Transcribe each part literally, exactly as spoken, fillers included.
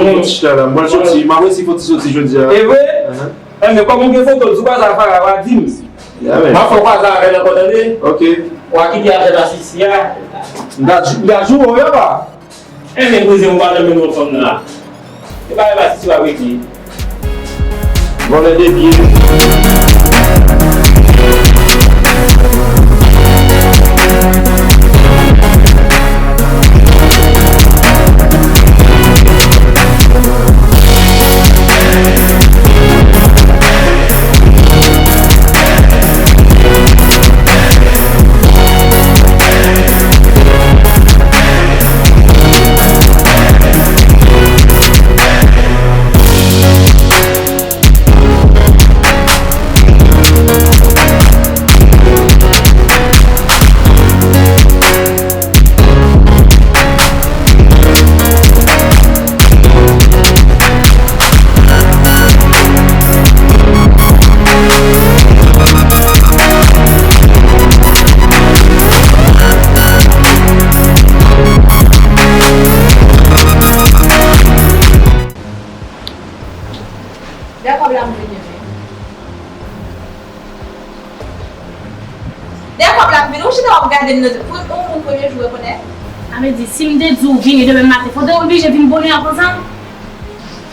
Fò ti chita la, m pral soti. M ap resi fò ti soti jodi a. E vre? Enben, kòm ou gen foto, di w kwaze a Farah, w a di m. M ap fè w kwaze avè l ankò, tande? Ok. W a kite afè masisi a. M ta di, m ta di w, yo, pa. Enben, koze m pa nan menm fanm nan la. E pa, e pa, si se pa rete. Vòlè de pye. Dèyè kòb la m vini wi. Dèyè kòb la m vini, ou chita w ap gade m nan, pou yon moun premye jou rekonèt. Sa vle di, si m te di w vini demen maten, fò w te oblije vin bonè an konsa?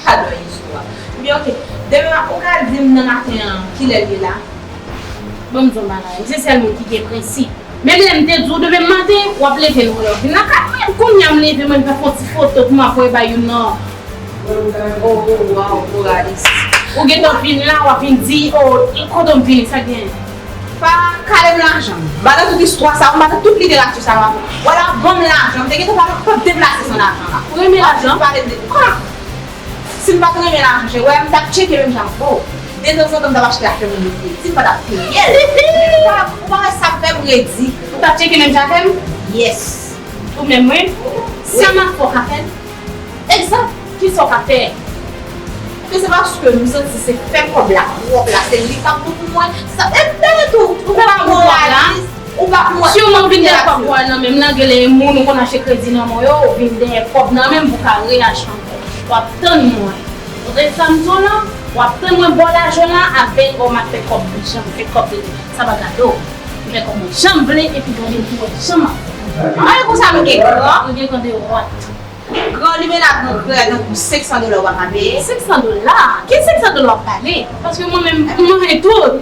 Gadon istwa. Ebyen, ok. Demen, ou ka di m nan maten an, kilè l ye la? Bon, m di w bagay, m se sèl moun ki gen prensip. Menm lè m te di w demen maten, w ap leve lwen lè w vin nan kay mwen. Kounye a m leve, mwen m fè fon ti foto pou m ap voye bay youn nan. Oh, oh, waw, moralis. Ou gentan vin la, w ap vin di, oh, kote m vini, sa gen? Pa kale m lajan m. M pa nan tout istwa sa, m pa nan tout literati sa, w ap, w ap ban m lajan, m te gentan pale, w ap deplase san lajan la. Ou renmen lajan? W ap pale de, ah! Si m pa t renmen lajan, cheri, w wè m t ap tcheke menm jan avè w. Detanzantan, m t ap achte afè moun yo kredi, m pa t ap peye l. Ou pa, ou pa wè sa k fè m redi? Ou t ap tcheke menm jan avè m? Yes. Ou menm, wi. Sa m ap fè w ka fè l? Egzanp, kisa w ka fè? Ke se paske m santi se fè kòb la pwòp la, se li k ap bon pou mwen. Sa, e, e tou, ou pa moralis. Ou pa pou mwen. Si w vin dèyè kòb nan men m nan, gen lè e moun ou konn achte kredi nan men yo, ou vin dèyè kòb nan men m pou w ka reyachte ankò. W ap tann mwen. Ou tande sa m di w lan? W ap tann mwen bò lajan lan avèk, o, m ap fè kòb jan m fè kòb li. Sa pa gade w. M fè kòb mwen jan m vle epi gade m pou w wè jan m ap fè kòb. An, e konsa nou gen gran. Nou gen gran de wòt. Gran limena, gran krè, tankou senk san dola w pa ka peye. Senk san dola? Ki senk san dola w ap pale? Paske mwen menm, m manje tout.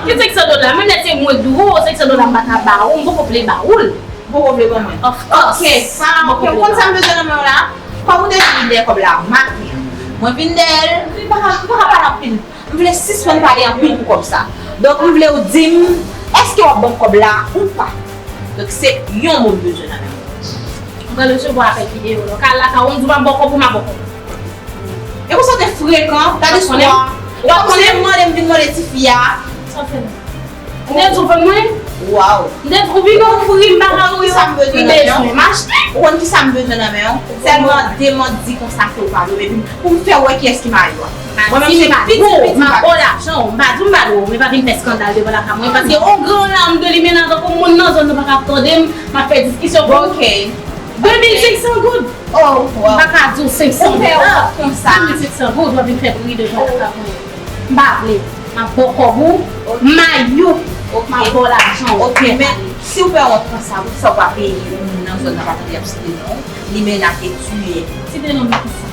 Ki senk san dola? Menm lè se mwen k dwe w senk san dola, m pa ka ba ou, m poko vle ba ou l. Ou poko vle ban mwen? Of course. Ok, sa, ok, ou konn sa m bezwen nan men w la? Kòm ou te di m dèyè kòb la maten an, mwen vin dèyè l, m pa ka, m pa ka pale anpil. M vle sispann pale anpil pou kòb sa. Donk, m vle w di m, èske w ap ban m kòb la ou pa? Donk, se yon mo m bezwen nan men w. M pral resevwa apèl videyo la. Ou ka al lakay ou, m di w m ap ba w kòb ou, m ap ba w kòb ou. E konsa w te frekan, gade istwa. W ap konnen m mande, m vin mande tifi a. Sa w fè la? M te di w vann mwen? Waw. M te di w vin ofri m, m pa ka ofri w. Ou konn kisa m bezwen nan men w? M bezwen m achte. Ou konn kisa m bezwen nan men w? Sèlman de mandi konsa ke w pa dwe, epi pou m fè w wè kiyès ki mari w a. Mwen menm se piti piti m ap ba w. M ap ba w lajan w, m pa di w m pa dwe w, men pa vin fè eskandal devan lakay mwen, paske yon gran lam de limena tankou moun nan zòn nan pa ka tande m, m ap fè diskisyon pou. Ok. De mil senk san goud. Oh, wow. M pa ka di w senk san dola. Ou fè wont konsa. De mil senk san goud, w ap vin fè bri devan lakay mwen. M pa vle. M ap ba w kòb ou, mayo, m ap ba w lajan w. Ok, men si w fè wont konsa, poukisa w pa peye moun nan zòn nan, pa tande y ap site non w? Limena te tiye. Site non m pou kisa?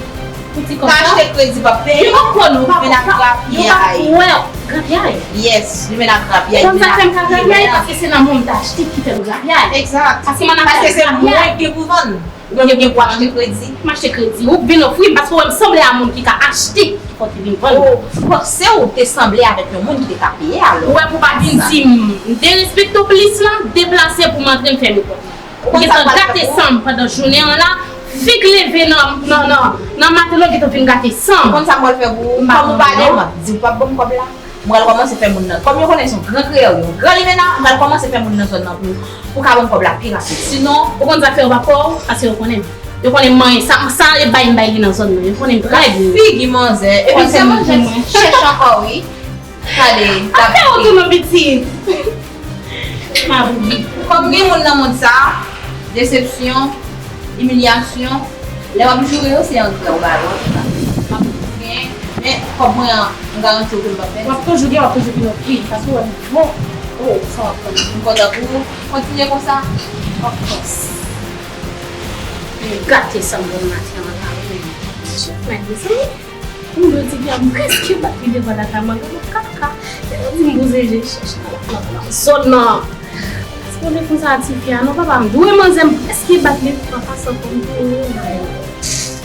Pou ti kòb sa? Achte kredi, p ap peye. Yo p ap kwè w non, yo p ap kwè w. Limena grapyay. Grapyay? Yes, Limena grapyay. Ou konn sa k fè m ka grapyay? Paske se nan men w m t achte ki fè m grapyay. Egzat. Paske se mwen ki gen pou vann. Donk, ou gen pou achte kredi. M achte kredi. Ou vin ofri m, paske w wè m sanble a moun ki ka achte, ki fè w te vin vann. Oh, ou panse w te sanble avèk yon moun ki te ka peye alò? Ou wè pou w pa vin di m, m derespekte w plis la, deplase pou m antre m fèmen pòt la. Ou gentan gate san m pandan jounen an la, fik leve nan, nan, nan, nan maten lan, ou gentan vin gate san m. Ou konn sa m pral fè pou ou? Kòm ou pale, m ap di w p ap ban m kòb la. M pral kòmanse fè moun nan. Kòm yo konnen se yon gran kreyòl, yon gran limena, m pral kòmanse fè moun nan zòn nan pou, pou ka ban m kòb la pi rapid. Sinon, ou konn zafè yo p ap fè w, paske yo konnen m. Yo konnen m manyen sa, sa e bay m bay li nan zòn nan. Yo konnen m trè byen. Figi manzè. Epi se manzè chèch ankò, wi. Gade, afè w tou non pitit. M ap ri. Kòm gen moun nan mond sa, desepsyon, imilyasyon, lè w ap joure yo, se angrè ou ba yo. Men kòb mwen an, m garanti w ke m p ap pèdi. W ap toujou gen, w ap toujou gen yon pri, paske w wè m bon. Oh, sa w ap pran. M kontan pou ou. Kontinye konsa. Of course. M gate sanm bon maten an la, wi. Chèf mwen, mezanmi. M dwe di byen, m prèske bat li devan lakay mwen, gade kaka. Lè yo di m bouze je chèch nan, nan, nan zòn nan. Paske w te konsa a tifi a, non, papa, m dwe manzè, m prèske bat li, an pasan pou m te ye.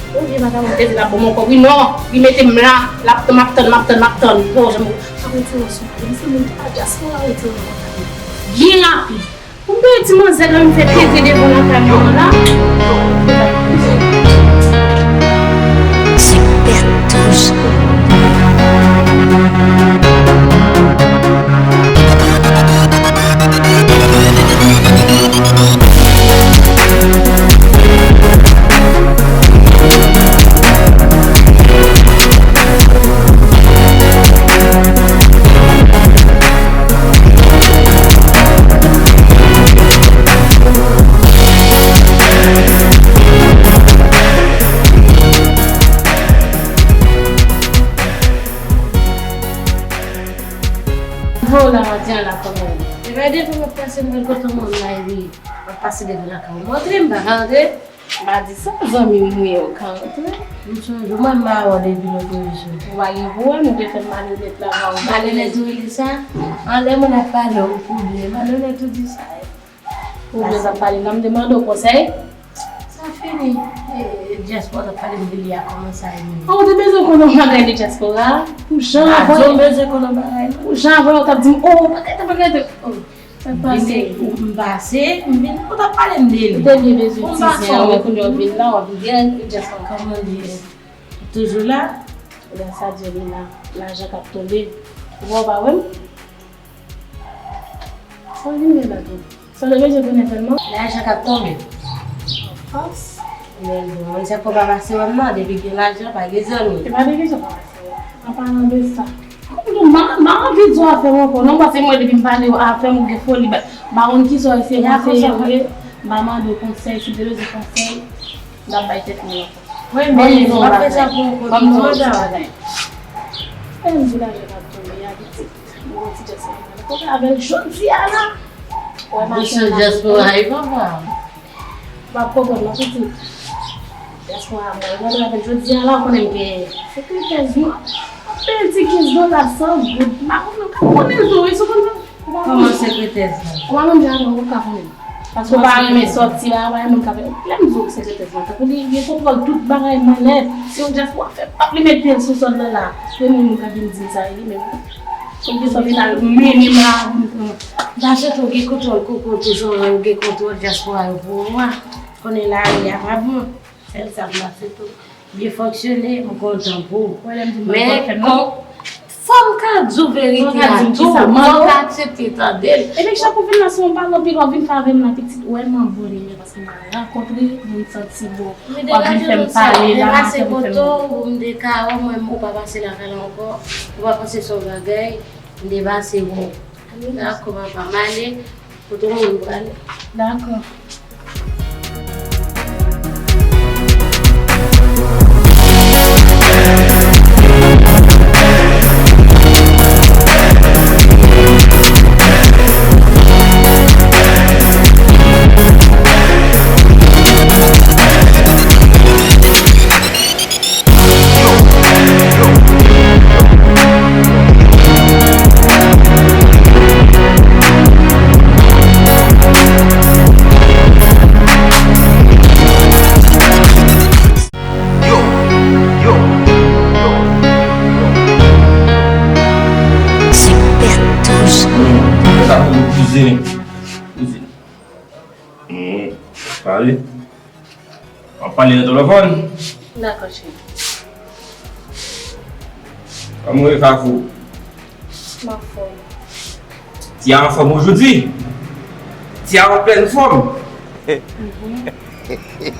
Yon vye vagabon te di l ap ban m yon kòb, wi, non, li mete m la, l ap, m ap tann, m ap tann, m ap tann. Bon, jan m ap retire w sou kòb, se moun ki pa dyaspora retire w nan kontak mwen. Byen rapid. Pou m peye ti manzè la, m fè tete devan lakay mwen an la. Super Touche. Vo la maten an la kòman? Epa devan m ap pase m wè kote moun la wi. M ap pase devan lakay ou. M antre, m pa ka antre. M pa di sa, zanmi m ou ye, ou ka antre. M sonje mwen m pa wè w depi lòt jou. Ou pa gen pou wè m, ou te fè m malonèt la, pa ou. Malonèt ou rele sa? Anlè moun ap pale ou pou byen. Malonèt ou di sa. Ou vle m ap pale la, m te mande w konsèy. Sa fini. E, e, dyaspora t ap pale m de li a, kòman sa ye menm? Oh, ou te bezwen konnen yon bagay de dyaspora? Pou jan avan, ou bezwen konnen yon bagay, non? Pou jan avan, ou t ap di m, oh, pa gate, pa gate. Oh, sa k pase? Vini, ou, m pase, m vin, ou t ap pale m de li. Ou te byen bezwen ti zen an, men kounye a w vin la, w ap gen dyaspora. Kòman li ye? Toujou la? Gras a Dye, li la. Lajan k ap tonbe. Ou wè, ou pa wè m? Sa w vin gen la tou? Sa w te bezwen konnen sèlman? Lajan k ap tonbe. Of course. Men bon, moun se pou pa pase wè m nan, depi gen lajan, pa gen zanmi. E pa de kesyon pa pase wè. An palan de sa, kòm nou, m pa, m pa anvi di w afè m ankò, non, paske mwen depi m pale w afè m, ou gen foli, ba, ba konn kisa w eseye konseye vre, m pa mande w konsèy, si w te bezwen konsèy, m t ap bay tèt mwen ankò. Wi, men m ap fè sa pou w, pou w mande w. Fè m di lajan k ap tonbe a, pitit. Mwen ti dyaspora, mwen kontre avè l jodi a la. Wè maten la. Dyaspora, e papa. M ap konprann non pitit. Dyaspora, mwen kontre avè l jodi a la, ou konnen m gen sekretèz mwen. Anpil ti kenz dola, san goud. M pa konn, m pa konnen l tou, wi, si w konn sa. Kòman sekretèz la? Ou pa menm jan avè m, ou ka konnen. Paske w pa renmen sòti la, w pa renmen moun k ap, lè m di w sekretèz la, tankou li gen kontwòl tout bagay mwen nèt. Se yon dyaspora fè pap li met pye l sou sòl nan la. Se menm moun k ap vin di m sa, li menm. Kòm ki sòl final, mennen m la, vin pran. Dachete ou gen kontwòl koko, toujou ou gen kontwòl dyaspora yo pou ou a. Konnen lari a pa bon. Sèl sa m pase tou. Byen fonksyone, m kontan pou ou. Men, fò m ka di w verite a tou, fò w ka aksepte tande l. Epi chak ou vin la, si w pa gen anpil, w ap vin fè avè m la, pitit, ou wè m anbonime paske m al rankontre moun santi bon. W ap vin fè m pale la, w ap vin fè m. M te ka wè mwen, ou pa pase lakay la ankò, ou pa panse se yon bagay, m te pase bon. Dakò, papa, m ale. Kote moun prale? Dakò. Yo, yo, yo, yo. Super Touche. Sa pou kuzine. Kuzine. Hmm, pale. W ap pale nan telefòn. Dakò, cheri. Kòman w ye, Kafou? M anfòm. Ti a anfòm ojodi. Ti a an plèn fòm.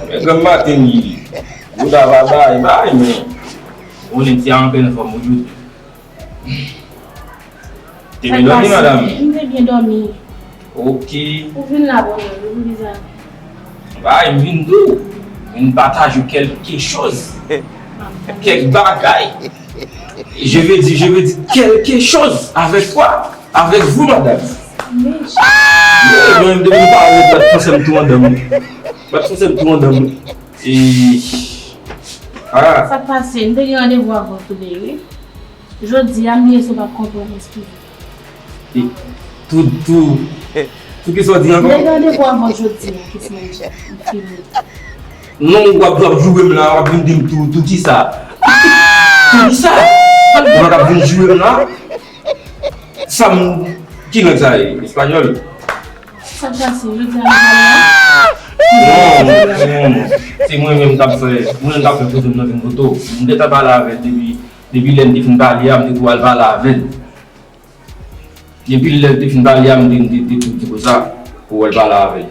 Men granm maten li ye. Bouda pa bay, bay, men ou konnen ti a an plèn fòm ojodi. Te byen dòmi, madanm? M te byen dòmi. Ok. Ou vin la bonè, wi, pou bizarre. Bay, m vin tou. Vin pataje kèlke choz. M ap Kèk bagay. Je veux dire, je veux dire quelque chose avec toi, avec vous, madame. Mwen menm depi m parèt, bat fransè m tou anndan mwen. Bat fransè m tou anndan mwen. E ah. Sa k pase? M te gen randevou avè w tou de, wi. Jodi a, m bliye si w pa konprann, eskize. E tou, tou, tou kisa w di ankò? M te gen randevou avè w jodi a, kisa m di? M fini. Non, w ap, w ap joure m la, w ap vin di m tou, tou kisa? Tou kisa? Ou pa ka vin joure m la? Sa m, ki lang sa ye? Espanyòl? Sa k pase? Jodi a nou pale a? Non, non, non. Se mwen menm k ap fè, mwen menm k ap fè koze m nan vin kote w. M gentan pale avè l depi, depi lè n te fin pale a, m te tou al pale avè l. Depi lè l te fin pale a, m te, m te, te, te, te konsa, pou w al pale avè l.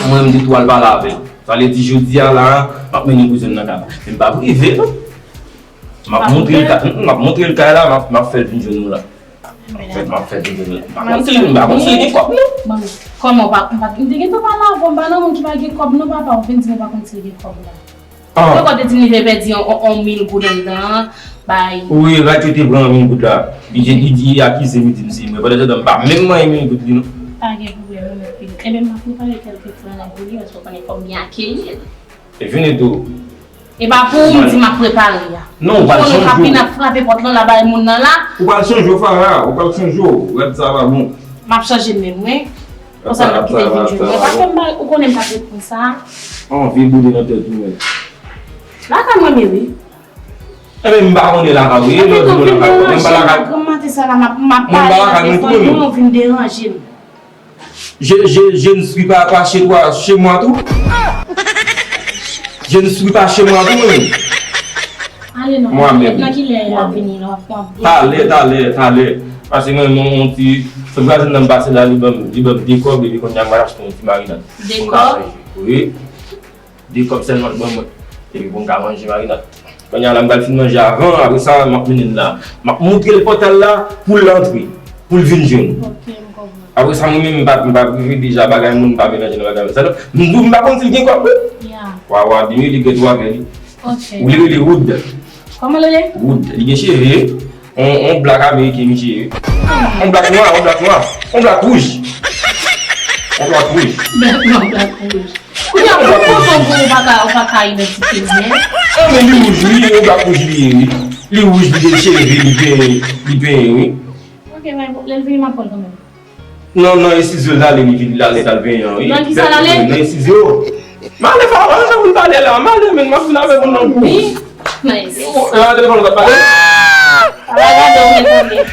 Mwen menm, m te tou al pale avè l. Sa vle di, jodi a la, m ap mennen kouzen m nan kay la. Men m pa prive, non. M ap montre l kay, m ap montre l kay la, m ap, m ap fè l vin jwenn nou la. M ap fè, m ap fè l vin jwenn nou la. M pa konn si, m pa konn si l gen kòb, non. Kòman w pa, m pa, m te gentan pale avè w, m pa nan moun ki pa gen kòb, non, papa, w vin di m w pa konn si l gen kòb la. Ah. Ankò te di m li te pèdi on, on, on mil goud anndan an, bay. Wi, Rachel te pran mil goud la. Li, li, li akize m, li di m se mwen. Pandan se tan, m pa menm manyen mil goud li, non. Pa gen pwoblèm, non, mèt Philippe. Enben, m ap prepare kèlke flanèl pou li, paske w konnen fò m byen akeyi l. E vini tou. E pa pou ou m di m ap prepare a. Non, ou pral chanje w. Ou konnen w ka vin ap frape pòt lan, la bay moun nan la. Ou pral chanje w, Farah. Ou pral chanje w. Rèd sa pa bon. M ap chanje menm, wi. Konsa n ap kite l vin jwenn mwen. Ou pa fè m ba, ou konnen m pa t ret konsa. Anvi boule nan tèt ou, men. Lakay mwen, men wi. Enben, m pa konnen lakay ou ye, lè w di nou lakay ou, men m pa lakay. Granm maten sa la, m ap, m ap pale nan telefòn mwen, ou vin deranje m. Je, je, je ne suis pas, pas chez toi, chez moi tou. Je ne suis pas chez moi tou, mwen. Ale non, nan kilè l ap vini la, w ap, w ap. Talè, talè, talè. Pase mwen, mwen, yon ti, sot vwazen nan m pase la, li ban m, li ban m de kòb, epi kounye a m pral achte yon ti marinad. De kòb? Wi. De kòb sèlman l ban mwen. Epi pou m ka manje marinad. Kounye a la, m pral fin manje avan, apre sa, m ap mennen l la. M ap montre l pòtay la pou l antre, pou l vin jwenn. Ok, m konprann. Apre sa, mwen menm, m pa, m pa prive deja bagay moun, m pa melanje nan bagay sa. M di w, m pa konn si l gen kòb, wi. Ya. Wa, wa, di m li gen twa vè li. Ok. Ou li rele Wood. Kòman l rele? Wood. Li gen cheve. On, on blak ameriken, misye ye. On blak nwa, on blak nwa. On blak wouj. On blak wouj. Blak nwa, blak wouj. Kounye a, pou kote w, ou pa ka, ou pa ka idantifye l byen. Ah, men li wouj, wi, on blak wouj li ye, wi. Li wouj, li gen cheve, li penyen, li penyen, wi. Ok, men lè l vini, m ap pran l kanmenm. Non, non, e sizyo l ale, li vin, l ale, l al benyen, wi. Nan kisa l ale? Nan e sizyo. M ale, pa, pa, pa, moun pale la, m ale, men m ap vin avè moun nan kou. Wi. Nan e sizyo. Yo, e pa telefòn ou t ap pale? Ala gade w retounen.